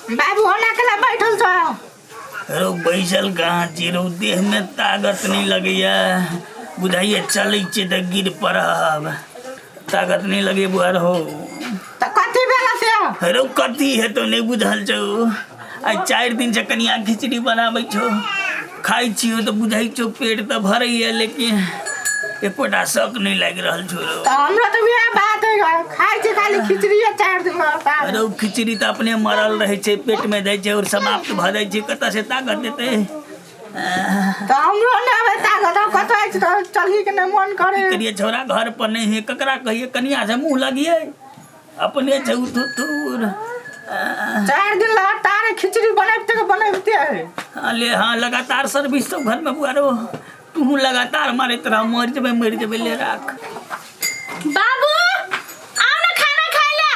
बाबू होना केला बैठल छौ। रौ बैसल कहाँ छी रौ, देहमे ताकत नहि लगैया, बुझाइए चलै छियै तऽ गिर पड़ब, ताकत नहि लगैया बुआ रौ। तऽ कथी भेल से? रौ कथी हेतौ नहि बुझल छौ, आइ 4 दिन से कनिया खिचड़ी बनाबै छौ, खाइ छियौ तऽ बुझाइ छौ पेट तऽ भरैया, लेकिन एकोटा शक नहि लागि रहल छौ रौ। तऽ हमरो तऽ वएह बात है, खाइ छी खाली खिचड़ी 4 दिन लगातार। रौ खिचड़ी तऽ अपने मरल रहै छै, पेट में दै छै और समाप्त भऽ जाइ छै, कतऽ से ताकत देतै? तऽ हमरो नहि आबै ताकत, हम कतऽ जाइ छी तऽ चलही के नहि मन करे। करिए छौड़ा घर पर नहि है, ककरा कहिए? कनिया से मुँह लगिए, अपने छै उथुर। 4 दिन लगातार खिचड़ी बनबिते के बनबिते है। हाँ ले, हाँ लगातार सर्विस सब घर में बुआ रो, तू लगातार मारैत रह, मर जेबै मर जेबै, ले राख। बाबू आओ ना खाना खाय ला।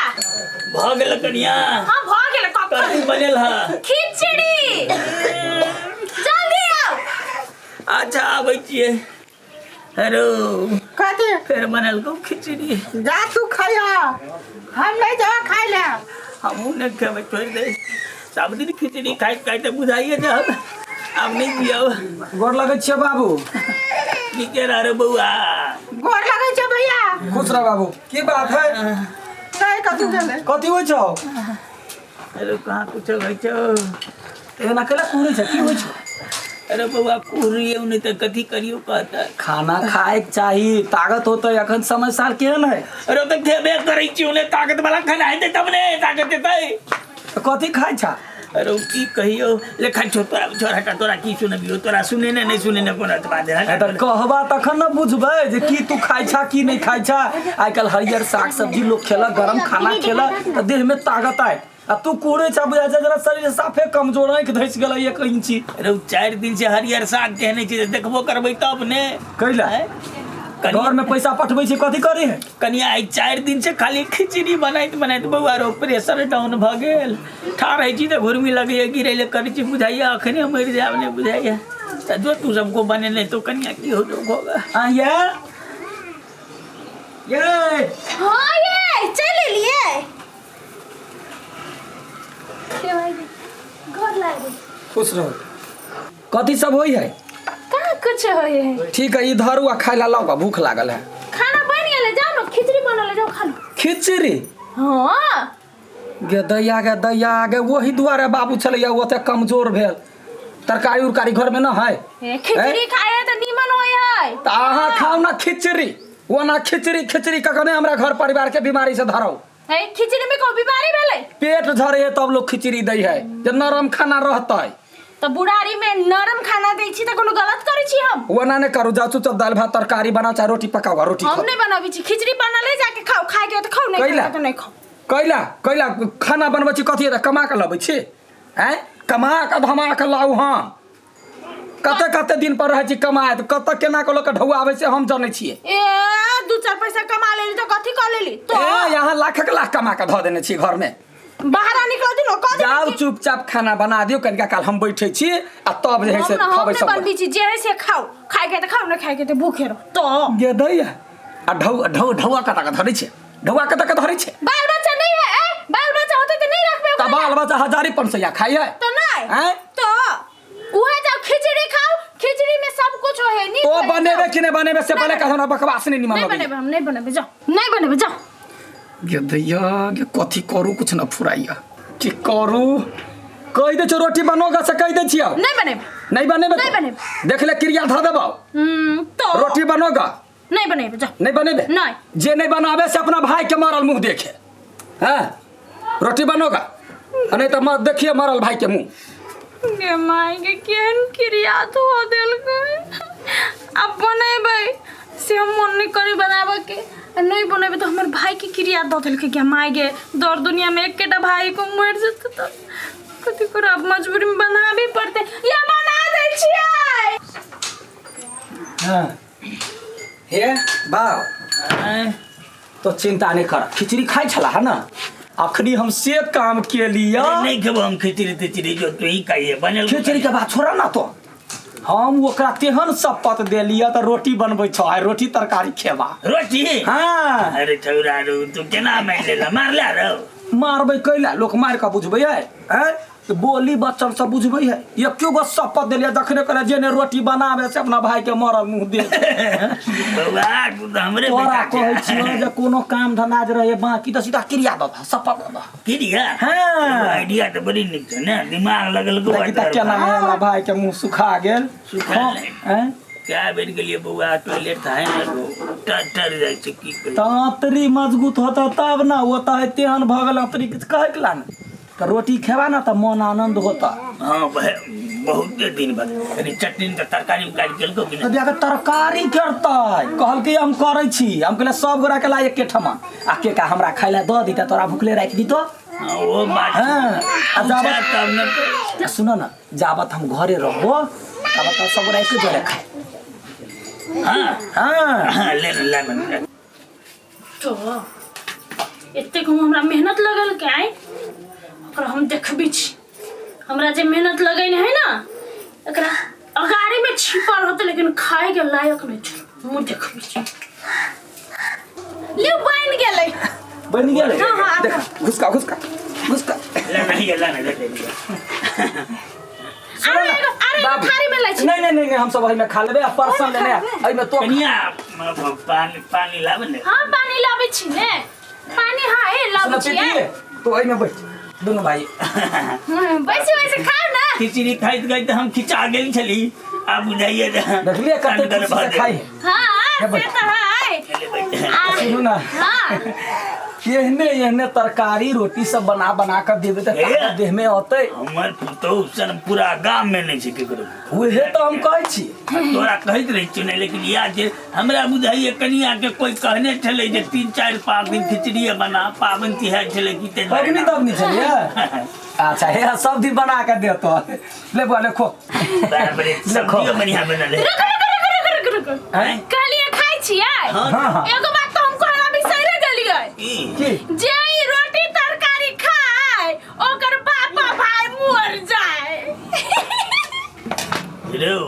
भऽ गेल कनिया? हाँ भऽ गेल। कखन? कथी बनेल है? खिचड़ी। जल्दी आओ। अच्छा आबै छियै। हेलो। कथी? फेर बनल को खिचड़ी। जा तू खाइया, हम नहीं जाओ खाइ ले। हमहूँ नहि खेबै, छोड़ि दे। सब दिन खिचड़ी खाइत खाइत बुझाइए जब आब नहि जियब। गोर लगै छियै बाबू। नीके रह रे बौआ। गोर लगै छै भैया। खुश रह बाबू। की बात है? नहीं कथी भेलै। कथी होइ छौ? अरे कहाँ कुछो होइ छौ। एना केला कुहरै छै, की होइ छौ? अरे बौआ कुहरियौ नहि तऽ कथी करियौ कहता। खाना खायके चाही, ताकत होतै। अखन समय साल केहन है? अरे तऽ खेबे करै छियौ ने, ताकत वाला खाना हेतै तब ने ताकत देतै। तऽ कथी खाइ छा? अरे की कहियौ, लेखा छौ तोरा, छोड़ हटा, तोरा की सुनबियौ, तोरा सुने ने नहि सुने ने कोनो बात है। तऽ कहबा तखन ने बुझबै जे की तू खाइ छा की नहि खाइ छा। आइ काल्हि हरियर साग सब्जी लोग खेलक, गरम खाना खेलक तऽ देहमे ताकत आयत, आ तू कुहरै छा, बुझाइ छै जेना शरीर साफे कमजोर, आँखि धसि गेलै 1 इंची। अरे 4 दिन से हरियर साग केहने छै, देखबो करबै तब ने। कैला? घर में पैसा पठबै छै, कथी करी है? कनिया आइ 4 दिन से खाली खिचड़ी बनाइत बनाइत बौआ रो प्रेशर डाउन भऽ गेल, ठाढ़ होइ छी तऽ घुरमी लगैया, गिरै लए करै छी, बुझाइया अखने मरि जायब, नहि बुझाइया। तऽ जो तू सबको बनेने तो कनिया की हो जो होगा। आ ये ये हाँ ये चल एलिए घर लाग। खुश रहो। कथी सब होई है? कहाँ कुछ होई है। ठीक है, इधर हुआ खाय ला लाओ, भूख लागल है। खाना बन गेलै, जाओ ना खिचड़ी बनल है, जाओ खा लो। खिचड़ी? हाँ। गे दैया गे दैया गे, वही दुआरे बाबू छलैया ओते कमजोर भेल, तरकारी उरकारी घर में न है। ए, खिचड़ी खाए है तो नीमन होय है। तऽ अहाँ खाउ ना खिचड़ी, ओना खिचड़ी खिचड़ी कखने हमरा घर परिवार के बीमारी से धराउ। ए, खिचड़ी में को बीमारी भेलै? पेट झरे है तब लोग खिचड़ी दै है, जब नरम खाना रहतै। तऽ बुढ़ारी में नरम खाना दै छी तऽ कोनो गलत करै छी हम? ओना नहि करू, जाउ चुपचाप दालि भात तरकारी बनाउ चाहे रोटी पकाउ, रोटी हम नहि बनाबै छी, खिचड़ी बनले जाके खाउ, खाए के तऽ खाउ, नहि कैला? खाए के तऽ नहि खाउ। कैला कैला खाना बनबै छी कथी हेतै? कमा कऽ लबै छी? आँय, कमा कऽ धमा कऽ लाउ। हम कते कते दिन पर रहै छी कमाइत, कतऽ केना कऽ लोकके ढौआबै से हम जनै छियै। ए 2-4 पैसा कमा लेली तऽ कथी कऽ लेली तो? ए यहाँ लाखक लाख कमा कऽ धऽ देने छी घरमे। बाहर निकल दिनो कह दे। जाउ चुपचाप खाना बना दियौ, कनिका काल हम बैठै छी आ तब जे है से हम खबै नहि सब। बनबै छी, जे है से खाउ, खाए के तऽ खाउ, नहि खाए के तऽ भूखे रहो तो। गे दैया आ ढौ ढौ ढौआ कतऽ कऽ धरै छै? ढौआ कतऽ कऽ धरै छै? बाल बच्चा नहीं है? ए बाल बच्चा होते तऽ नहीं रखबे तऽ बाल बच्चा हजारी पंसैया खाइ है तो नहीं आँय? तो उहे जाओ खिचड़ी खाओ, खिचड़ी में सब कुछ होए नीक तो होए, बनेबे जाओ। कि नहि बनेबे से पहिले कह, हमरा बकवास नहि निमन नहीं लगैया। बनेबे हम, नहीं बनेबे, जाओ, नहीं बनेबे, जाओ। गे दैया गे, कथी करू, कुछ न फुराइया, की करू? कहि दै छियौ रोटी बनोगा से कहि दै छियौ। नहीं बनेबे। नहीं बनेबे नहीं तो? बनेबे। देख ले क्रिया धऽ देबौ। तो रोटी बनोगा। नहीं बनेबे, जाओ। नहीं बनेबे? नहीं। जे नहीं बनाबे से अपना भाई के मरल मुंह देखे। हाँ रोटी बनोगा, नहीं तो मत देखिए मरल भाई के मुंह। गे माय के केहन क्रिया धो देलकै। आब बनेबै से हम मन नहीं करी बनाबऽ के, आ नहीं बनेबै तऽ हमर भाई के क्रिया दऽ देलकै। गे माय गे, दर दुनिया में एकेटा भाई को मरि जेतै तऽ कथी करू? आब मजबूरी में बनाबे पड़तै, या बना दै छियै। हाँ हे बाप, तो चिंता नहीं कर, खिचड़ी खाइ छला है ना, अखनी हम से काम के लिया। नहीं खेबो हम खिचड़ी तिचड़ी, जो तू ही खाइए बनल। खिचड़ी के बात छोड़ा ना, तो हम ओकरा तेहन शपथ देलियै तऽ रोटी बनबै छौ आइ, रोटी तरकारी खेबा। रोटी? हाँ। अरे ठौरा रो, तू केना मारि लेला, मारला रो? मारबै कैला लोक मारि कऽ बुझबै है आँय तऽ बोली बच्चन सब बुझबै है एको गो शपथ देलियै जखने कहले जे ने रोटी बनाबे से अपना भाई के मरल मुँह दे बौआ तू तऽ हमरे तोरा बेटा कहै छै। छियौ जे कोनो काम धंधा जे रहै बाकी तऽ सीधा क्रिया दऽ दह शपथ दऽ दह क्रिया हाँ। आइडिया तऽ बड़ी नीक छै ने दिमाग लगल गो देखी तऽ केना हमरा भाई के मुँह सुखा गेल सुखा हाँ, गेलै। आँय? कए बेर गेलियै बौआ टॉयलेट तऽ है ने टर टर जाइ छै की कही तऽ आँतरी मजबूत होतऽ तब ने ओ तऽ तेहन भऽ गेल आँतरी किछु कहैके ला ने तऽ रोटी खेबा ने तऽ मन आनन्द होतऽ हाँ बहुते दिन बाद कनि चटनी तऽ तरकारी उकारी केलको कि तऽ नहि बियाह तरकारी करतै कहलकै हम करै छी हम कहलियै सब गोरा के ला एके ठमा आ के का हमरा खाइ लए दऽ दितै तोरा भुखले राखि दितौ हाँ, ओ बात छै। हाँ, आ जाबत पूछा तब ने तो। सुन न जाबत हम घरे रहबो ताबत तऽ सब गोरा एके जरे खाइ हाँ हाँ हाँ ले ले ले ले। तो एतेक हम हमरा मेहनत लगल के आइ ओकरा हम देखबी छी हमरा जे मेहनत लगल है ना एकरा अगाड़ी में छिपल होते लेकिन खाए के लायक नहीं छै मुँह देखबी छी लियो बन गेलै बनि गेलै हाँ, हाँ, देख घुसका घुसका घुसका ले नहीं ले ले ले ले। अरे एगो अरे एगो बाबू। थारी में लै छी नहीं नहीं नहीं नहीं हम सब एहिमे खा लेबै आ परसन लेने आ। एहिमे तो कनिया पानी पानी लाब ने हाँ पानी लाबै छी ने पानी हाँ हे लाबै सुन छी पीती तो एहिमे बैठ दुनू भाई बैसे बैसे खाओ ना खिचड़ी खाइत खाइत हम खिचा गेल छली आब बुझाइए जे देखलिए कते अनगल खुशी भऽ से खाइ गेल। है हाँ हे से तऽ है चलिए बैठ। आ, सुनू ना हाँ एहने एहने तरकारी रोटी सब बना बना कर देबै तऽ हे। ताकत देह में अतै हमर पुतहु सन पूरा गाम में नहीं छै केकरो उहे तऽ हम कहै छी तोरा कहैत रहै छियौ ने लेकिन इएह जे हमरा बुझाइए कनिया के कोई कहने छलै जे 3 4 5 दिन खिचड़िए बना पाबनि तिहार छलै की ताहि दुआरे पबनी तबनी छलियै अच्छा हे सब दिन बना के देतो ले बुआ ले खो बाप रे सब्जियो बढ़िया बनल है रुको रुको रुको रुको रुको रुको हैं? कहलिए खाइ छियै हाँ हाँ हाँ एगो बात तो हम कहला बिसरे गेलियै की की जे ई रोटी तरकारी खाए ओकर पापा भाई मर जाए रौ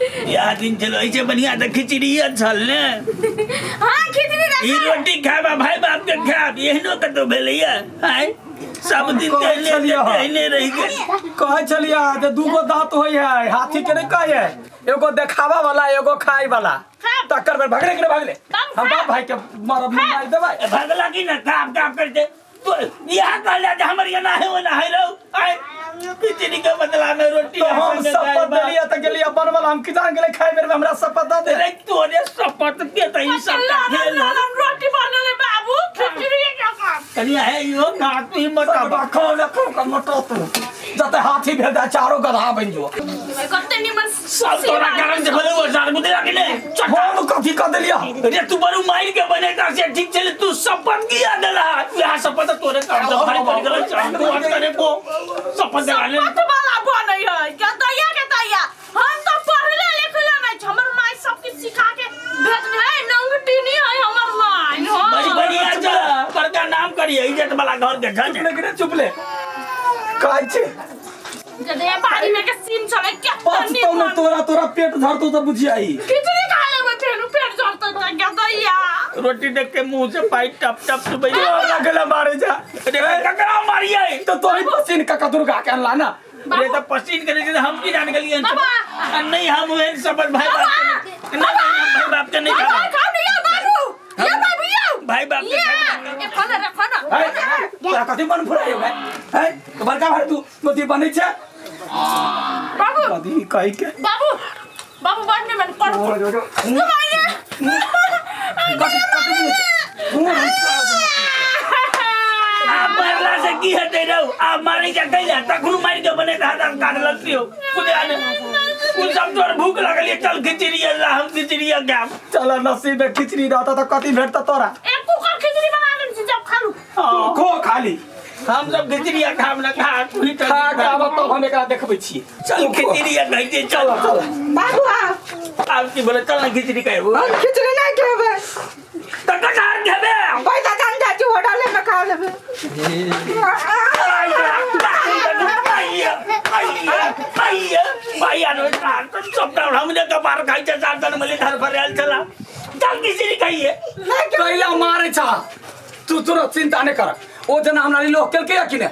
इएह दिन छलै एहिसँ बढ़िया तऽ खिचड़िए छल ने हाँ खिचड़ी ई रखा रोटी खायब आ भाय बाप के खायब एहनो कतौ भेलैया आँय सब दिन कहै तेहने छलियै हँ। तेहने रहि गेल कहै छलियै जे दूगो दांत होइ है हाथी के नहीं कहै है एगो देखावा वाला एगो खाए वाला खाब। टक्कर में भगले के नहीं भगले बाप, हम बाप खाब। भाई के मरब मार देबै भगला की ना काप काप करते तो यहाँ कहला जे हमर एना है ओना है रौ आँय खिचड़ी के बदला में रोटी तो हम संगे शपथ दालि भात। देलियै तऽ गेलियै बनवल हम किसान गेलै खाइ बेर में हमरा शपथ दऽ दे अरे तोरे शपथ के तऽ ई सब खेल हो। नरम रोटी बनल है बाबू खिचड़ी के काम कनिया है इहो खा तू ही मत सबटा खो ले खो के मोटो तू जते हाथी भेल जाय चारो गधा बनि जो कते निमन सब तोरा कारण से भेलै ओ सार बुझला कि नहि चटा हम कथी कऽ देलियै रे तू बड़ू मारि के बनेता से ठीक छलै तू शपथ किया देला इएह शपथ तोरे कारण से भारी पड़ि गेलै तू हट करे को शपथ देला ले शपथ वाला बनै है के दैया के दैया हम तो पढ़ले लिखले नहीं छी हमर माय सब किछ सिखा के भेजने है नंगटी नहीं है हमर माय बड़ी हाँ। बढ़िया छ बड़का नाम करिए इज्जत वाला घर के छ चुप ले कि चुप ले कहै छी जदे बाड़ी में के सीन चले क्या पचतौ ने तोरा तोरा पेट झरतौ तऽ बुझियाई खिचड़ी खा लेबै फेर पेट झरतै तऽ के दैया रोटी देख के मुंह से पाइप टप टप सुबह तोरा लगले मारे जा रे ककरा मारिए तो तोही पसीन कका दुर्गा के अनला ना रे तो पसीन करे छै हम की जान गेलिए बाबा। आ नहीं हम ओहन शपथ भाई बाप के नहीं नहीं, हम भाई बाप के नहीं बाबू खाबा खाओ नहीं बाबू या बाबू या भाई बाप के या खाबा ए खाना रे खाना है तोरा कथी मन फुरायो है है तो बड़का भाई तू कथी बनै छै बाबू कथी कहि के बाबू बाबू बड़ निमन कर कथी कथी बनै छै? आ मरला से की हेतै रौ आ मारै जा कैला तखनो मारि के बने हाथ हाथ काट लगतियो कुदरा ने कुल सब तोर भूख लागल ये चल खिचड़ी ला हम खिचड़ी गाम चल नसीब में खिचड़ी रहता तऽ कथी भेटता तोरा एक कुकर खिचड़ी बना देने छी जब खा लू तू खो खाली हम सब खिचड़ी खाम ना खा तू ही खा के आबऽ तब हम एकरा देखबै छियै चल खिचड़ी कहै छै चल चल बाबू आ आब की बोले चल ना खिचड़ी कहबो हम खिचड़ी नहीं खेबै तऽ कटहर खेबे पैसा दान जाइ छी होटले में खा लेबै कैला मारे छा तू तुरंत चिंता नहीं कर ओ जेना हमरा लोह केलकै या कि नहि,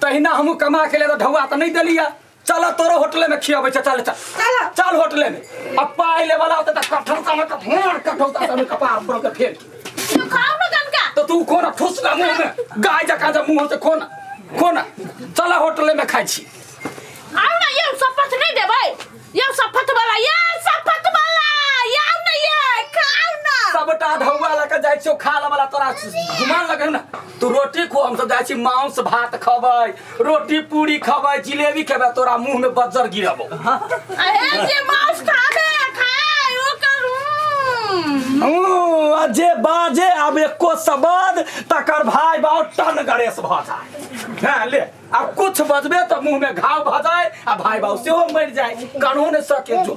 तहिना हमहूँ कमा के ले तऽ ढौआ तऽ नहि देलियै। चल तोरो होटले में खियाबै छै, चल चल चल। चल होटले में। अब पाइ ले वाला होते तऽ कठौता में कफोर, कठौता में कपार फोड़ के फेर तो खाओ ना कनका। तो तू खोना ठुस ना मुंह में गाय जकाँ जब मुंह से खोना खोना, चल होटले में खाइ छी। आओ ना, ये शपथ नहीं देबै, ये शपथ वाला, ये शपथ वाला, ये आओ ना, ये खाओ ना। सबटा ढौआ लऽ के जाइ छियौ खा वाला, तोरा घुमान लगे ना। तू रोटी खो, हमसब जाइ छी मांस भात खबै, रोटी पूरी खबै, जिलेबी खेबै, तोरा मुंह में बज्जर गिरबो। अरे जे मांस खाबे खाय ओ करू। आ जे बाजे आब एको शब्द तकर भाई बाप टन गणेश भऽ जाय। हाँ ले, आब कुछ बजबे तऽ मुंह में घाव भऽ जाय आ भाई बाप सेहो मरि जाय, कनहो नहि सके जो।